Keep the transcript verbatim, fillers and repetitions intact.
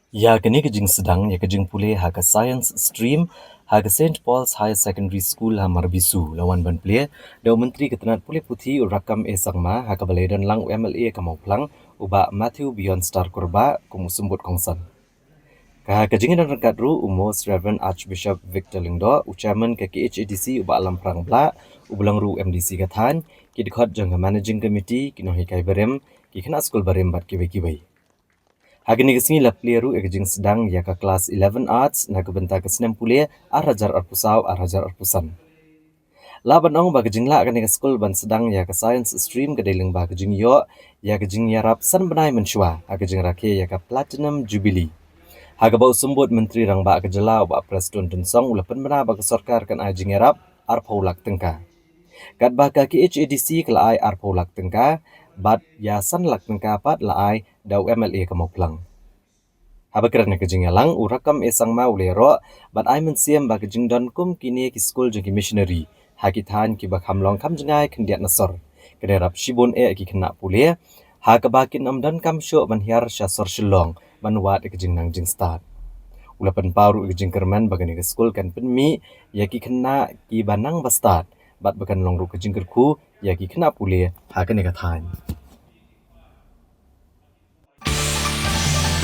Ïa kane ka jingsdang ïa ka jingpule ha ka Science Stream ha ka Saint Paul's Higher Secondary School ha Marbisu la wan ban plie da u Myntri ka tnat pule puthi u Rakkam A Sangma ha kaba la ïadon lang u M L A ka Mawphlang u Bah Matthew Beyondstar Kurbah kum u symbud kongsan. Ha ka jingïadon ryngkat ruh u Most Reverend Archbishop Victor Lyngdoh, u Chairman ka K H A D C u Bah Lamphrang Blah, u ba long ruh u M D C ka thaiñ, ki dkhot jong ka Managing Committee, ki nonghikai barim, ki khynnah skul barim bad kiwei kiwei. Ha kane ka sngi la plie ruh ïa ka jingsdang ïa ka klas eleven Arts na ka bynta ka snem pule ar hajar arphew saw ar hajar arphew san. Lah ban ong ba ka jinglah kane ka skul ban sdang ïa ka Science Stream ka dei lyngba ka jingïoh ïa ka jingïarap san bnai mynshuwa ha ka jingrakhe ïa ka Platinum Jubilee, ha kaba u symbud Myntri Rangbah ka jylla u Bah Prestone Tynsong u la pynbna ba ka sorkar kan ai jingïarap arphew lak tyngka. Katba ka K H A D C ka la ai arphew lak tyngka bad ïa san lak tyngka pat la ai da u M L A ka Mawphlang. Haba kren ha ka jingïalang, u Rakkam A Sangma u la ïaroh bad ai mynsiem ba ka jingdon kum kine ki skul jong ki missionary ha ki thaiñ kiba kham long kham jngai khyndiat na sor kan ïarap shibun eh ïa ki khynnah pule, ha kaba kin ym donkam shuh ban hiar sha sor Shillong ban wad ïa ka jingnang jingstad. U la pynpaw ruh ïa ka jingkyrmen ba kane ka skul kan pynmih ïa ki khynnah kiba nang ba stad bad ba kan long ruh ka jingkyrkhu ïa ki khynnah pule ha kane ka thaiñ.